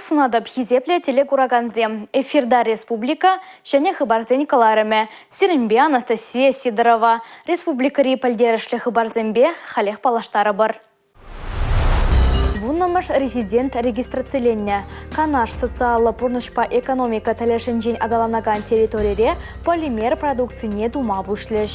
сунатӑп, хисеплӗ телекуракансем. Эфирта республика ҫӗнӗ хыпарсен кӑларӑмӗ. Сирӗнпе Анастасия Сидорова. Республикӑри пӗлтерӗшлӗ хыпарсемпе халех паллаштарӑпӑр. Вуннӑмӗш резидент регистрациленнӗ. Канаш социаллӑ пурнӑҫпа экономика тӗлӗшӗнчен аталанакан территорире полимер продукцине тума пуҫлӗҫ.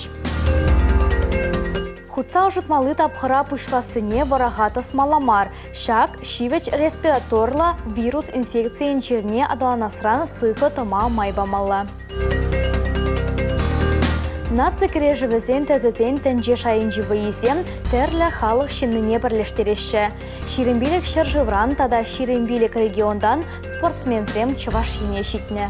Хутса ӑшӑтмалли тапхӑра пуҫлассине вӑраха тӑсмалла мар. Ҫак ҫивӗч респираторлӑ вирус инфекцийӗн чирне аталанасран сыхӑ тӑма май памалла. Наци кӗрешӗвӗсен тӗсӗсен тӗнче шайӗнчи вӑййисем тӗрлӗ халӑх ҫыннине пӗрлештереҫҫӗ. 25 ҫӗршывран тата 25 регионтан спортсменсем Чӑваш Ене ҫитнӗ.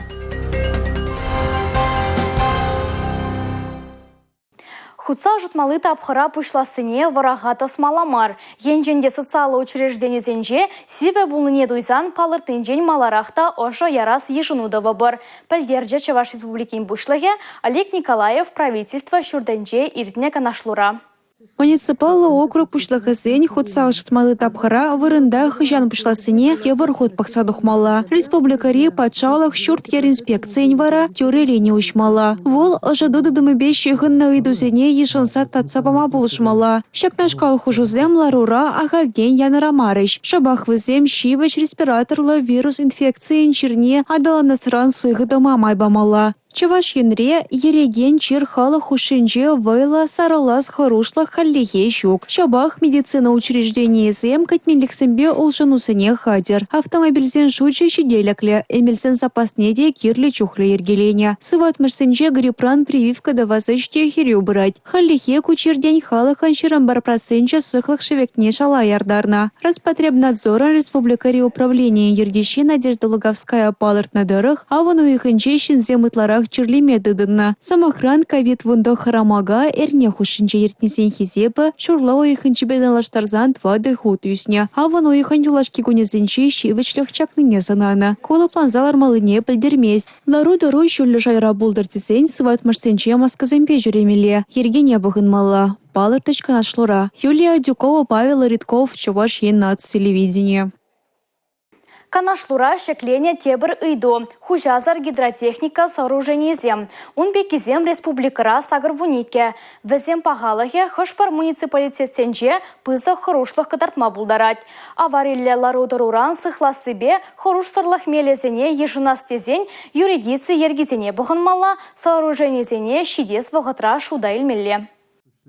Хутса ӑшӑтмалли тапхӑра пуҫлассине вӑраха тӑсмалла мар. Енчен те социаллӑ учрежденисенче сивӗ пулнине туйсан палӑртнинчен маларах та ӑшӑ ярас йышӑну тӑвӑпӑр, пӗлтерчӗ Чӑваш Республикин Пуҫлӑхӗ Олег Николаев Правительство ҫуртӗнче иртнӗ канашлура. Муниципаллӑ округ пуҫлӑхӗсен хутса ӑшӑтмалли тапхӑра вырӑнта хӑҫан пуҫлассине тепӗр хут пӑхса тухмалла. Республикӑри патшалӑх ҫурт-йӗр инспекцийӗн вара тӳрӗ лини уҫмалла. Вӑл ӑшӑту тытӑмӗпе ҫыхӑннӑ ыйтусене йышӑнса татса пама пулӑшмалла. Ҫакнашкал хушусем ларура ахальтен янӑрамарӗҫ. Шӑпах вӗсем ҫивӗч респираторлӑ вирус инфекцийӗн чирне аталанасран сыхӑ тӑма май памалла. Чӑваш Енре ерекен чир халӑх хушшинче вӑйлӑ сарӑлас хӑрушлӑх хальлӗхе ҫук. Ҫапах медицина учрежденийӗсем кӗтменлӗхсемпе улшӑнусене хатӗр. Автомобильсен шучӗ ҫителӗклӗ, эмелсен саппасне те кирлӗ чухлӗ йӗркеленӗ. Сыватмӑшсенче грипран прививка тӑвас ӗҫ те хӗрӳ пырать. Хальлӗхе ку чиртен халӑхӑн 21 проценчӗ сыхлӑх шӗвекне шала яртарнӑ. Роспотребнадзорӑн республикӑри управленийӗн ертӳҫи Надежда Луговская палӑртнӑ тӑрӑх, авӑн уйӑхӗнче ҫынсем ытларах чирлеме тытӑннӑ. Сӑмахран, ковид-19 хӑрамака эрне хушшинче ертнисен хисепӗ ҫурла уйӑхӗнчипе танлаштарсан тӑватӑ хут ӳснӗ. Авӑн уйӑхӗн юлашки кунӗсенче ҫивӗчлӗх чакнине сӑнанӑ. Ку лӑпланса лармаллине пӗлтермест. Лару-тӑру ҫӳллӗ шайра пултӑр тесен сыватмӑшсенче маскӑсемпе ҫӳремелле, йӗркене пӑхӑнмалла, палӑртрӗҫ канашлура. Юлия Адюкова, Павел Ритков, Чӑваш Ен наци телевиденийӗ. Канашлура ҫӗкленӗ тепӗр ыйту – хуҫасӑр гидротехника сооруженийӗсем. Ун пеккисем республикӑра 82. Вӗсен пахалӑхӗ хӑш-пӗр муниципалитетсенче пысӑк хӑрушлӑх кӑтартма пултарать. Авариллӗ лару-тӑруран сыхлассипе хӑрушсӑрлӑх мелӗсене йышӑнас тесен юридици йӗркисене пӑхӑнмалла, сооруженисене ҫитес вӑхӑтра шута илмелле.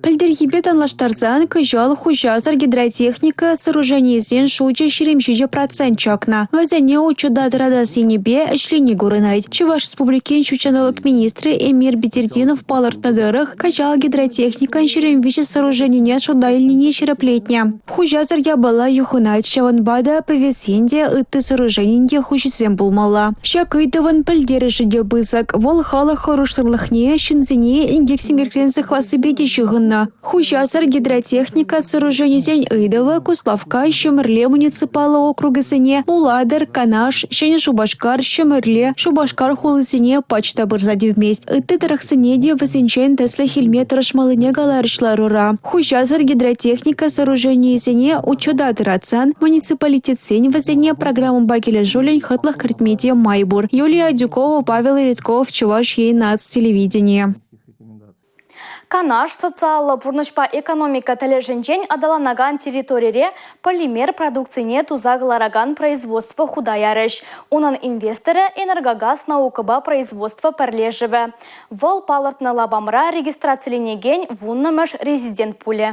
Пӗлтӗрхипе танлаштарсан кӑҫал хуҫасӑр гидротехника сооруженийӗсен шучӗ 27 процент чакнӑ. Вӗсене учета тӑратас енӗпе ӗҫлени курӑнать. Чӑваш Республикин ҫут ҫанталӑк министрӗ Эмир Бедертдинов палӑртнӑ тӑрӑх, кӑҫал гидротехникӑн 23 сооруженине шута илнине ҫирӗплетнӗ. Хуҫасӑр япала юхӑнать, ҫавӑнпа та пӗвесен те, ытти сооруженин те хуҫисем пулмалла. Ҫак ыйтӑвӑн пӗлтерӗшӗ те пысӑк. Вӑл халӑх хӑрушсӑрлӑхне, ҫынсене инкек-синкекрен сыхлассипе те ҫыхӑннӑ. Хуҫасӑр гидротехника сооруженисен ыйтӑвӗ Куславкка, Ҫӗмӗрле муниципаллӑ округӗсене, Улатӑр, Канаш, Ҫӗнӗ Шупашкар, Ҫӗмӗрле, Шупашкар хулисене пач та пырса тивмест. Ытти тӑрӑхсене те вӗсенчен тӗслӗх илме тӑрӑшмаллине каларӗҫ ларура. Хуҫасӑр гидротехника сооруженийӗсене учета тӑратсан муниципалитетсен вӗсене программӑпа килӗшӳллӗн хӑтлӑх кӗртме те май пур. Юлия Адюкова, Павел Редков, Чӑваш Ен наци телевиденийӗ. Канаш социаллӑ пурнӑҫпа экономика тӗлӗшӗнчен аталанакан территорире полимер продукцине туса кӑларакан производство хута ярӗҫ. Унӑн инвесторӗ «Энергогаз» наукӑпа производство пӗрлешӗвӗ. Вӑл палӑртнӑ лапамра регистрациленекен вуннӑмӗш резидент пулӗ.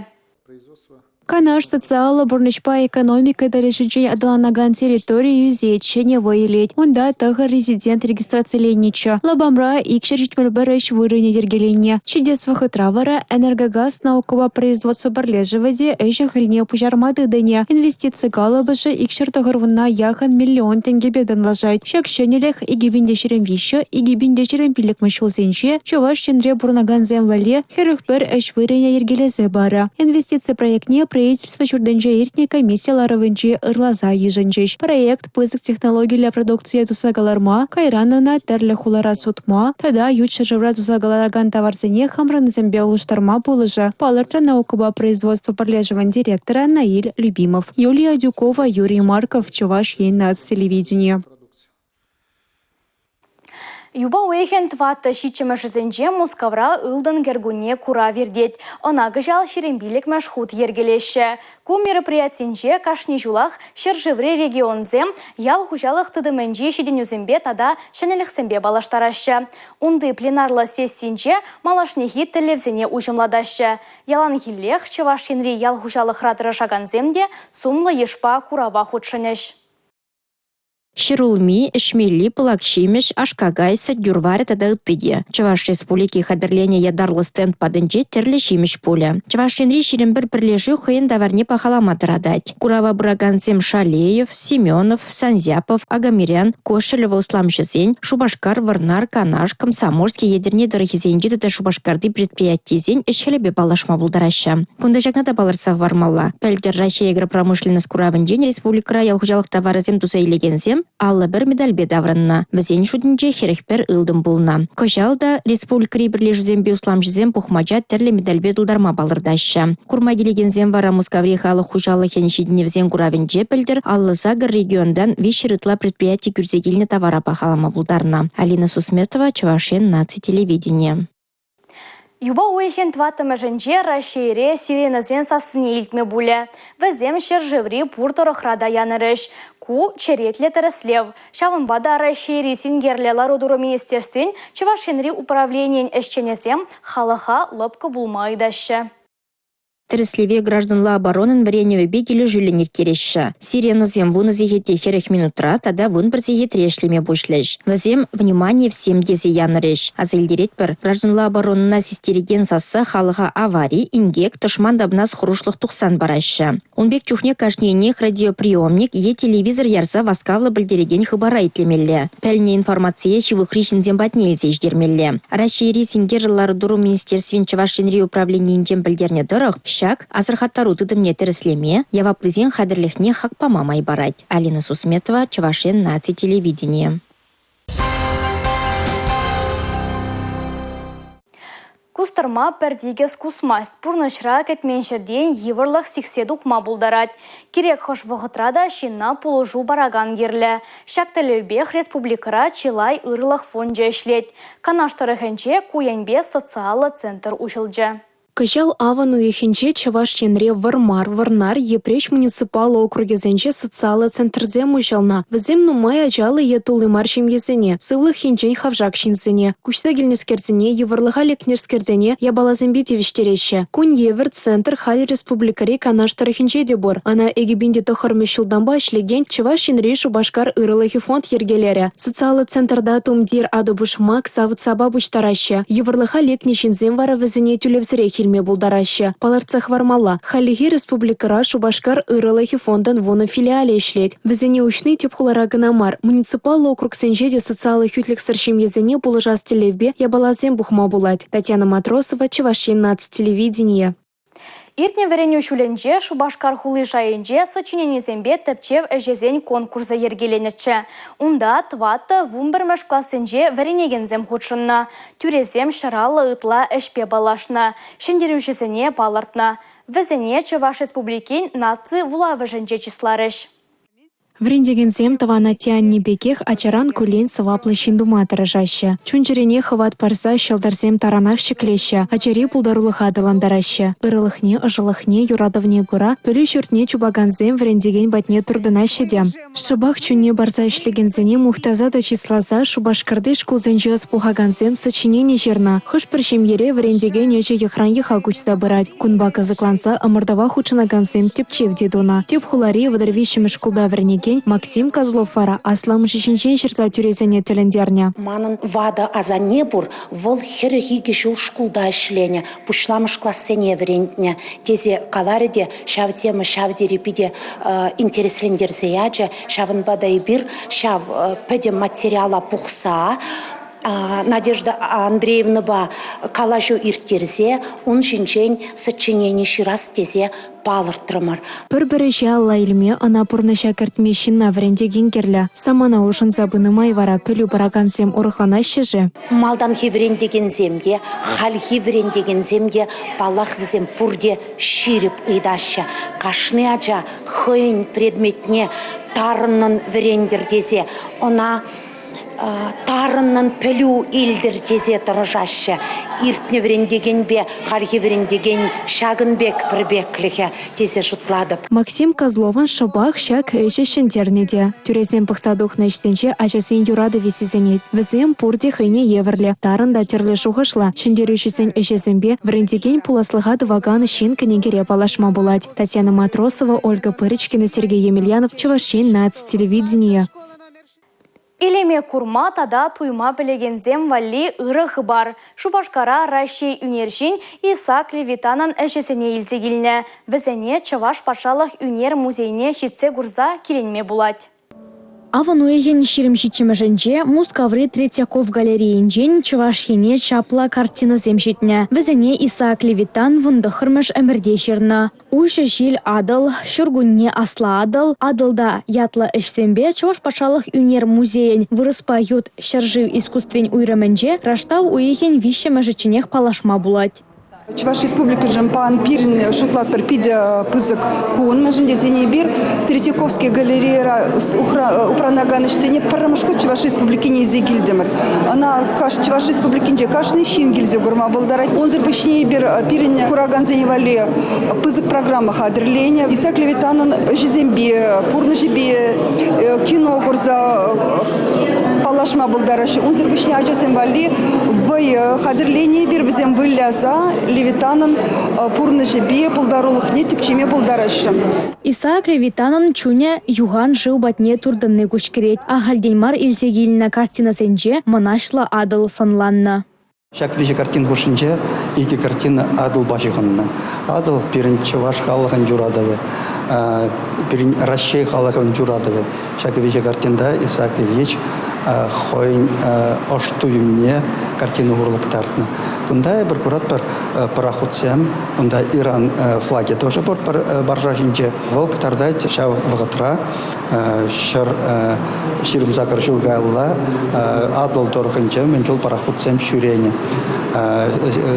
Канаш социаллӑ пурнӑҫпа экономика тӗлӗшӗнчен аталанакан территори ӳсет, ҫӗнӗ вӑй илет. Унта тӑхӑр резидент регистрациленнӗччӗ. Лапамра 271 ӗҫ вырӑнӗ йӗркеленнӗ. Ҫитес вӑхӑтра вара «Энергогаз» наукӑпа производство пӗрлешӗвӗ те ӗҫӗ-хӗлне пуҫарма тытӑнӗ. Инвестици калӑпӑшӗ 290 яхӑн миллион тенкӗпе танлашать. Ҫак ҫӗнӗлӗх 2023 2025 ҫулсенче Чӑваш Енре пурӑнакансем валли 41 ӗҫ вырӑнӗ йӗркелесе парӗ. Инвестици проектне. Правительство ҫуртӗнче иртнӗ комисси ларӑвӗнче ырласа йышӑнчӗҫ. Проект пысӑк технологиллӗ продукцие туса кӑларма, кайран ӑна тӗрлӗ хулара сутма тата ют ҫӗршывра туса кӑларакан таварсене хамӑрӑннисемпе улӑштарма пулӑшӗ, палӑртрӗ наукӑпа производство пӗрлешӗвӗн директорӗ Наиль Любимов. Юлия Адюкова, Юрий Марков, Чӑваш Ен наци телевиденийӗ. Юпа уйӑхӗн тӑваттӑ ҫиччӗмӗшӗсенче Мускавра «Ылтӑн кӗркунне» курав иртет. Ӑна кӑҫал 25-мӗш хут йӗркелеҫҫӗ. Ку мероприятинче кашни ҫулах ҫӗршыври регионсем ял хуҫалӑх тытӑмӗнчи ҫитӗнӳсемпе тата ҫӗнӗлӗхсемпе паллаштараҫҫӗ. Унти пленарлӑ сессинче малашнехи тӗллевсене уҫӑмлатаҫҫӗ. Яланхиллех Чӑваш Енри ял хуҫалӑхра тӑрӑшакансем те сумлӑ йышпа курава хутшӑнӗҫ. Ҫӗрулми, ӗҫмелли, пылак ҫимӗҫ, аш-какай, сӗт юр-варӗ тата ытти те. Чӑваш Республики хатӗрленӗ ятарлӑ стенд патӗнче тӗрлӗ ҫимӗҫ пулӗ. Чӑваш Енри 21 пӗрлешӳ хӑйӗн таварне пахалама тӑратать. Курава пыракансем Шалеев, Семенов, Санзяпов, Агамирян, Кошелева усламҫӑсен, Шупашкар, Вӑрнар, Канаш, Комсомольски, Етӗрне тӑрӑхӗсенчи тата Шупашкарти предприятисен ӗҫ-хӗлӗпе паллашма пултараҫҫӗ. Кунта ҫакна та палӑртса хӑвармалла. Пӗлтӗр Раҫҫей агропромышленность куравӗнчен республикӑра ял хуҫалӑх таварӗсем туса илекенсем 51 медальпе таврӑннӑ. Вӗсен шутӗнче 41 ылтӑн пулнӑ. Кӑҫал та республикӑри пӗрлешӳсемпе усламҫӑсем пухмача тӗрлӗ медальпе тултарма палӑртаҫҫӗ. Курма килекенсем вара Мускаври халӑх хуҫалӑхӗн ҫитӗнӗвӗсен куравӗнче пӗлтӗр 58 регионтан 300 ытла предприяти кӳрсе килнӗ тавара пахалама пултарнӑ. Алина Сусметова, Чӑваш Ен наци телевиденийӗ. Юпа уйӑхӗн тӑваттӑмӗшӗнче Раҫҫейре сиренӑсен сассине илтме пулӗ. Вӗсем ҫӗршыври пур тӑрӑхра та янӑрӗҫ. Ку – черетлӗ тӗрӗслев. Ҫавӑнпа та Раҫҫейри синкерлӗ лару-тӑру министерствин Чӑваш Енри управленийӗн ӗҫченӗсем халӑха лӑпкӑ пулма ыйтаҫҫӗ. Тӗрӗслеве гражданла оборонӑн вӗренӗвӗпе килӗшӳллӗн ирттереҫҫӗ. Сиренӑсем 10 сехетте 40 минутра тата 11 сехетре ӗҫлеме пуҫлӗҫ. Вӗсем «Внимание всем» тесе янӑрӗҫ. Аса илтеретпӗр, гражданла оборонӑна систерекен сасса халӑха авари, инкек, тӑшман тапӑнас хӑрушлӑх тухсан параҫҫӗ. Ун пек чухне кашнийӗнех радиоприемник е телевизор ярса васкавлӑ пӗлтерекен хыпара итлемелле. Пӗлнӗ информацие ҫывӑхри ҫынсем патне илсе ҫитермелле. Раҫҫейри синкерлӗ лару-тӑру министерствин Чӑваш Енри управленийӗнчен пӗлтернӗ тӑрӑх, ҫак асӑрхаттару тытӑмне тӗрӗслеме, яваплисен хатӗрлӗхне хак пама май парать. Алина Сусметова, Чӑваш Ен наци телевиденийӗ. Кустӑрма пӗр тикӗс кусмасть, пурнӑҫра кӗтмен ҫӗртен йывӑрлӑх сиксе тухма пултарать. Кирек хӑш вӑхӑтра та ҫынна пулӑшу паракан кирлӗ. Ҫак тӗллевпех республикӑра чылай ырлӑх фончӗ ӗҫлет. Канаш тӑрӑхӗнче ку енпе социаллӑ центр уҫӑлчӗ. Кӑҫал авӑн уйӑхӗнче Чӑваш Енре Вӑрмар, Вӑрнар, Йӗпреҫ муниципаллӑ округӗсенче социаллӑ центрсем уҫӑлнӑ. Вӗсем нумай ачаллӑ е тулли мар ҫемьесене, сывлӑх енчен хавшак ҫынсене, куҫса килнӗскерсене, йывӑрлӑха лекнӗскерсене япаласемпе тивӗҫтереҫҫӗ. Кун евӗр центр халӗ республикӑри Канаш тӑрӑхӗнче те пур. Ӑна 2009 ҫултанпа ӗҫлекен Чӑваш Енри Шупашкар ырӑлӑхӗ фонд йӗркелерӗ. Социаллӑ центрта тумтир, атӑ-пушмак, савӑт-сапа пуҫтараҫҫӗ. Йывӑрлӑха лекнӗ ҫынсем вара вӗсене тӳлевсӗрех илме пултараҫҫӗ. Палӑртса хӑвармалла, хальлӗхе республикӑра Шупашкар ырӑлӑхӗ фондӑн вунӑ филиалӗ ӗҫлет. Вӗсене уҫни тӗп хулара кӑна мар, муниципаллӑ округсенче те социаллӑ хӳтлӗхсӗр ҫемьесене пулӑшас тӗллевпе япаласем пухма пулать. Татьяна Матросова, Чӑваш Ен наци телевиденийӗ. Иртнӗ вӗренӳ ҫулӗнче Шупашкар хули шайӗнче сочиненисемпе тӗпчев ӗҫӗсен конкурсӗ йӗркеленӗччӗ. Унта тӑваттӑ вунпӗрмӗш классенче вӗренекенсем хутшӑннӑ. Тӳресем 150 ытла ӗҫпе паллашнӑ, ҫӗнтерӳҫӗсене палӑртнӑ. Вӗсене Чӑваш Республикин наци вулавӑшӗнче чысларӗҫ. Вӗрентекенсем тӑван атте-анне пекех ачаран куллен сӑваплӑ ҫын тума тӑрӑшаҫҫӗ. Чун-чӗрене хӑват парса ҫӑлтӑрсем таранах ҫӗклеҫҫӗ, ачари пултарулӑха аталантараҫҫӗ. Ырӑлӑхне, ӑшӑлӑхне, юратӑвне кура пӗлӳ ҫуртне чупакансем вӗрентекен патне туртӑнаҫҫӗ те. Шӑпах чунне парса ӗҫлекенсене мухтаса та чысласа Шупашкарти шкулсенче ӑс пухакансем сочинени ҫырнӑ. Хӑш-пӗр ҫемьере вӗрентекен ӗҫӗ йӑхран йӑха куҫса пырать. Кунпа кӑсӑкланса ӑмӑртӑва хутшӑнакансем тӗпчев те тунӑ. Тӗп хулари 33-мӗш шкулта вӗренекен Максим Козлов вара асламӑшӗ ҫинчен ҫырса тӳресене тӗлӗнтернӗ. Манӑн ватӑ асанне пур, вӑл 42 ҫул шкулта ӗҫленӗ, пуҫламӑш классене вӗрентнӗ тесе каларӗ те ҫав тема ҫав тери питӗ интереслентерсе ячӗ. Ҫавӑнпа та эпир ҫав пӗтӗм материала пухса. Надежда Андреевнӑпа калаҫу ирттерсе ун ҫинчен сочинени ҫырас тесе палӑртрӑмӑр. Пӗр-пӗр ӗҫе алла илме, ӑна пурнӑҫа кӗртме ҫынна вӗрентекен кирлӗ. Самана улшӑнса пынӑ май вара пӗлӳ паракансем урӑхланаҫҫӗ-ши? Малтанхи вӗрентекенсем те, хальхи вӗрентекенсем те, паллах, вӗсем пурте ҫирӗп ыйтаҫҫӗ. Кашни ача хӑйӗн предметне тарӑннӑн вӗрентӗр тесе ӑна тарӑннӑн пӗлӳ илтӗр тесе тӑрӑшаҫҫӗ. Иртнӗ вӗрентекенпе хальхи вӗрентекен ҫакӑн пек пӗрпеклӗхӗ тесе шутлатӑп. Максим Козловӑн шӑпах ҫак ӗҫе ҫӗнтернӗ те. Тӳресем пӑхса тухнӑ ӗҫсенче ачасен юратӑвӗ сисӗнет. Вӗсем пурте хӑйне евӗрлӗ, тарӑн та тӗрлӗ шухӑшлӑ. Ҫӗнтерӳҫӗсен ӗҫӗсемпе вӗрентекен пуласлӑха тӑвакан ҫын кӗнекере паллашма пулать. Татьяна Матросова, Ольга Пырочкина, Сергей Емельянов, Чӑваш Ен наци телевиденийӗ. Илеме курма тата туйма пӗлекенсем валли ырӑ хыпар. Шупашкара Раҫҫей ӳнерҫин Исаак Левитанӑн ӗҫӗсене илсе килнӗ. Вӗсене Чӑваш патшалӑх ӳнер музейне ҫитсе курса киленме пулать. Авӑн уйӑхӗн 27-мӗшӗнче Мускаври Третьяков галерейинчен Чӑваш Ене чаплӑ картинӑсем ҫитнӗ. Вӗсене Исаак Левитан 19-мӗш ӗмӗрте ҫырнӑ. Уҫӑ ҫил Атӑл, Ҫуркунне Аслӑ Атӑл, Атӑлта ятлӑ ӗҫсемпе Чӑваш патшалӑх ӳнер музейӗн вырӑспа ют ҫӗршыв искусствин уйрӑмӗнче раштав уйӑхӗн виҫҫӗмӗшӗчченех паллашма пулать. Чӑваш Республикишӗн пан пирӗн шутлатпӑр питӗ пысӑк кун, мӗншӗн тесен эпир Третьяковский галерейӑра упранакан ӗҫсене пӗрремӗш хут Чӑваш Республикине илсе килтӗмӗр. Ӑна Чӑваш Республикинче кашни ҫын килсе курма пултарать. Унсӑр пуҫне эпир пирӗн куракансене валли пысӑк программа хатӗрленӗ. Исаак Левитанӑн ӗҫӗсемпе, пурнӑҫӗпе кино курса паллашма пултараҫҫӗ. Унсӑр пуҫне ачасем валли вӑйӑ хатӗрленӗ эпир. Вӗсем выляса Левитанӑн пурнӑҫӗпе пултарулӑхне тӗпчеме пултараҫҫӗ. Исаак Левитанӑн чунӗ юхан шыв патне туртӑнни куҫкӗрет. Ахальтен мар илсе килнӗ картинӑсенче мӑнаҫлӑ Атӑл сӑнланнӑ. Ҫак виҫӗ картин хушшинче икӗ картина Атӑлпа ҫыхӑннӑ. Атӑл пирӗн чӑваш халӑхӗн юратӑвӗ, пирӗн Раҫҫей халӑхӗн юратӑвӗ. Ҫак виҫӗ картинта Исаак Ильич хӑйӗн ӑш туйӑмне картина урлӑ кӑтартнӑ. Кунта эпир куратпӑр пӑрахутсем, унта Иран флагӗ тоже пур пӗр баржа ҫинче. Вӑл кӑтартать ҫав вӑхӑтра 128 ҫул каялла Атӑл тӑрӑхӗнче мӗн чул пароходсем ҫӳренӗ.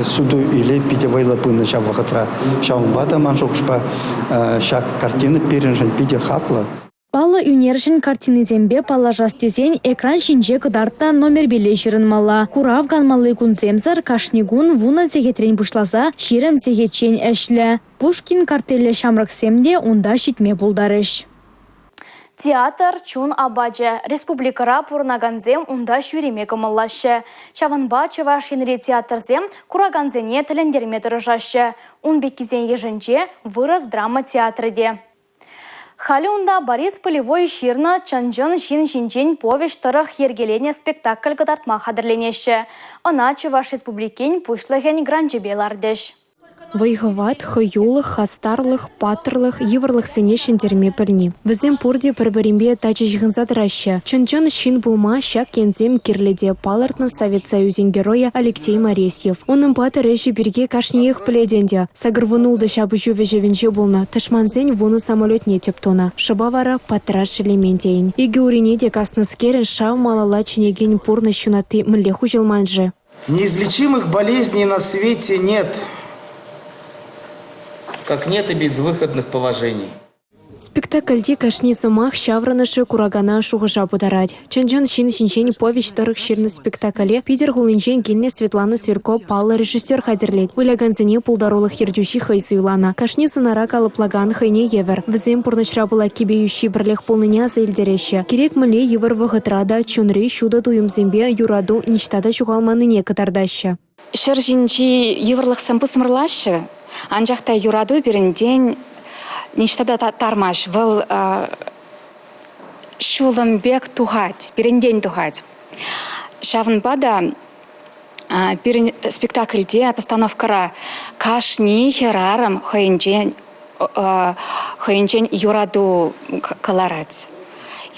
Суту-илӳ питӗ вӑйлӑ пынӑ ҫав вӑхӑтра. Ҫавӑнпа та, ман шухӑшпа, ҫак картина пирӗншӗн питӗ хаклӑ. Паллӑ ӳнерҫӗн картинисемпе паллашас тесен экран ҫинче кӑтартнӑ номерпеле ҫырӑнмалла. Курав канмалли кунсемсӗр кашни кун 10 сехетрен пуҫласа 20 сехетчен ӗҫлӗ. Пушкин карттиллӗ ҫамрӑксем те унта ҫитме пултарӗҫ. Театр – чун апачӗ. Республикӑра пурӑнакансем унта ҫӳреме кӑмӑллаҫҫӗ. Ҫавӑнпа Чӑваш Енри театрсем куракансене тӗлӗнтерме тӑрӑшаҫҫӗ. Ун пеккисен йышӗнче вырӑс драма театрӗ те. Халӗ унта Борис Полевой ҫырнӑ чӑн-чӑн ҫын ҫинчен повеҫ тӑрӑх йӗркеленӗ спектакль кӑтартма хатӗрленеҫҫӗ. Ӑна Чӑваш Республикин Пуҫлӑхӗн гранчӗпе лартӗҫ. Вӑй-хӑват, хӑюлӑх, хастарлӑх, паттӑрлӑх, йывӑрлӑхсене ҫӗнтерме пӗлни. Вӗсем пурте пӗр-пӗринпе тачӑ ҫыхӑнса тӑраҫҫӗ. Чӑн-чӑн ҫын пулма ҫак енсем кирлӗ те, палӑртнӑ Совет Союзӗн Геройӗ Алексей Моресьев. Унӑн паттӑр ӗҫӗ пирки кашниех пӗлет ӗнтӗ. 86 ҫапӑҫу вӗҫевӗнче пулнӑ, тӑшмансен вунӑ самолетне тӗп тунӑ. Шӑпа вара паттӑра шеллемен тейӗн. Икӗ урине те каснӑскерӗн шав малалла чӗнекен пурнӑҫ ҫунатти мӗнле хуҫӑлман-ши? Неизлечимых болезней на свете нет, как нет и безвыходных положений. Спектакльти кашни сӑмах ҫаврӑнӑшӗ куракана шухӑша путарать. Чӑн-чӑн ҫын ҫинчен повеҫ тӑрӑх ҫырнӑ спектакле Питӗр хулинчен килнӗ Светлана Сверко паллӑ режиссер хатӗрлет. Вылякансене пултарулӑх ертӳҫи хӑй суйланӑ. Кашни сӑнара калӑплакан хӑйне евӗр. Вӗсем пурнӑҫра пылаккипе йӳҫҫи пӗрлех пулнине аса илтереҫҫӗ. Кирек мӗнле йывӑр вӑхӑтра та чунри ҫутӑ туйӑмсемпе юрату ниҫта та ҫухалманнине кӑтартаҫҫӗ. Ҫӗр ҫинчи йывӑрлӑхсем пусмӑрлаҫҫӗ, анчах та юрату пирӗнтен ниҫта та тармасть. Вӑл ҫулӑм пек тухать, пирӗнтен тухать. Ҫавӑнпа та пирӗн спектакльте, постановкӑра кашни хӗрарӑм хӑйӗнчен хӑйӗнчен юрату кӑларать,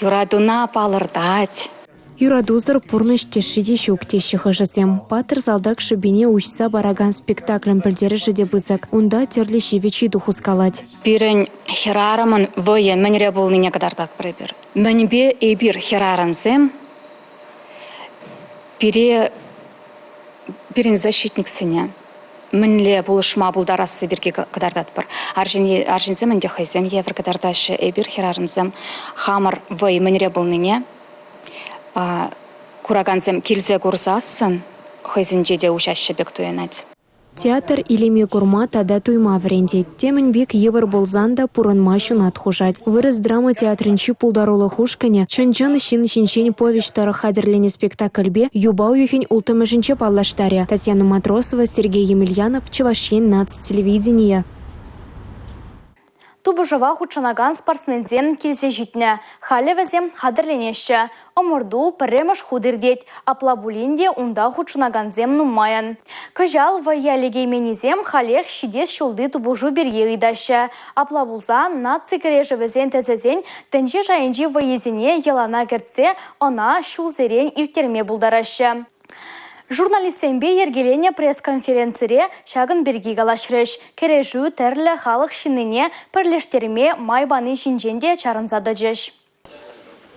юратуна палӑртать. Юратусӑр пурнӑҫ тӗшши те ҫук теҫҫӗ хӑшӗсем. Паттӑр салтак шӑпине уҫса паракан спектаклӗн пӗлтерӗшӗ те пысӑк. Унта тӗрлӗ ҫивӗч ыйту хускалать. Пирӗн хӗрарӑмӑн вӑйӗ мӗнре пулнине кӑтартатпӑр эпир. Мӗнпе эпир хӗрарӑмсем пире пирӗн защитниксене мӗнле пулӑшма пултарасси пирки кӑтартатпӑр. Арҫынсем ӗнтӗ хӑйсем евӗр кӑтартаҫҫӗ. Эпир, хӗрарӑмсем, хамӑр вӑй мӗнре пулнине куракансем килсе курсассӑн хӑйсенче те уҫаҫҫӗ пек туйӑнать. Театр илеме курма тата туйма вӗрентет. Темӗн пек йывӑр пулсан та пурӑнма ҫунат хушать. Вырӑс драма театрӗнчи пултарулӑх ушкӑнӗ чӑн-чӑн ҫын ҫинчен повеҫ тӑрӑх хатӗрленӗ спектакльпе юпа уйӑхӗн улттӑмӗшӗнче паллаштарӗ. Татьяна Матросова, Сергей Емельянов, Чӑваш Ен наци телевиденийӗ. Тупӑшӑва хутшӑнакан спортсменсем килсе ҫитнӗ. Халӗ вӗсем хатӗрленеҫҫӗ. Ӑмӑрту пӗрремӗш хут иртет. Апла пулин те унта хутшӑнакансем нумайӑн. Кӑҫал вӑййа лекейменнисем халех ҫитес ҫулти тупӑшу пирки ыйтаҫҫӗ. Апла пулсан наци кӗрешӗвӗсен тӗсӗсен тӗнче шайӗнчи вӑййисене йӑлана кӗртсе ӑна ҫулсерен ирттерме пултараҫҫӗ. Журналистсемпе йӗркеленӗ пресс-конференцире ҫакӑн пирки калаҫрӗҫ. Кӗрешӳ тӗрлӗ халӑх ҫыннине пӗрлештерме май пани ҫинчен те чарӑнса тӑчӗҫ.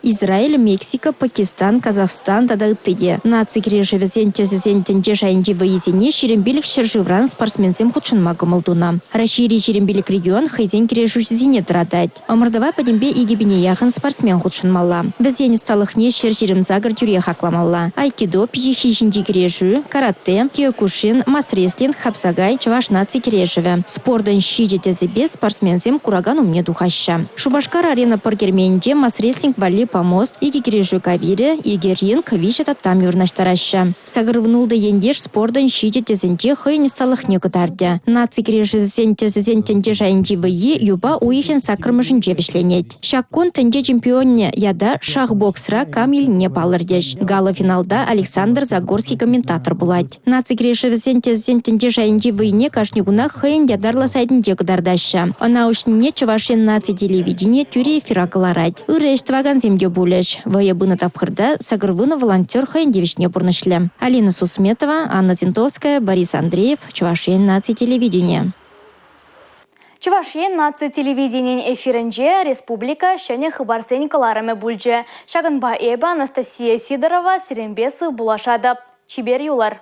Израиль, Мексика, Пакистан, Казахстан тата ытти те. Наци кӗрешӗвӗсен тӗсӗсен тӗнче шайӗнчи вӑййисене 25 ҫӗршывран спортсменсем хутшӑнма кӑмӑл тунӑ. Раҫҫейри 25 регион хӑйсен кӗрешӳҫисене тӑратать. Ӑмӑртӑва пӗтӗмпе 2000 яхӑн спортсмен хутшӑнмалла. Вӗсен ӑсталӑхне 128 тӳре хакламалла. Айкидо, пиҫиххи ҫинчи кӗрешӳ, каратэ, киокушин, мас-рестлинг, хапсагай, чӑваш наци кӗрешӗвӗ. Спортӑн ҫичӗ тӗсӗпе спортсменсем куракан умне тухаҫҫӗ. Шупашкар-Арена пӑр керменӗнче мас-рестлинг валли помост, икӗ кӗрешӳ кавирӗ, икӗ ринг, виҫӗ татами вырнаҫтараҫҫӗ. 86 ентеш спортӑн ҫичӗ тӗсӗнче хӑйӗн ӑсталӑхне кӑтартӗ. Наци кӗрешӗвӗсен тӗсӗсен тӗнче шайӗнчи вӑййи юпа уйӑхӗн саккӑрмӗшӗнче вӗҫленет. Ҫак кун тӗнче чемпионне ята шахбоксра кам илнине палӑртӗҫ. Гала-финалта Александр Загорский комментатор пулать. Наци кӗрешӗвӗсен тӗсӗсен тӗнче шайӗнчи вӑййине кашни кунах хӑйӗн ятарлӑ сайтӗнче кӑтартаҫҫӗ. Ӑна уҫнине Чӑваш Ен наци телевиденийӗ тӳрӗ эфира кӑларать. Ырӑ ӗҫ тӑвакансем те пулӗҫ. Вӑйӑ пынӑ тапхӑрта 80 волонтер хӑйӗн тивӗҫне пурнӑҫлӗ. Алина Сусметова, Анна Зинтовская, Борис Андреев, Чӑваш Ен наци телевиденийӗ. Чӑваш Ен наци телевиденийӗн эфирӗнче республика ҫӗнӗ хыпарсен кӑларӑмӗ пулчӗ. Ҫакӑнпа эпӗ, Анастасия Сидорова, сирӗнпе сывпуллашатӑп. Чипер юлӑр.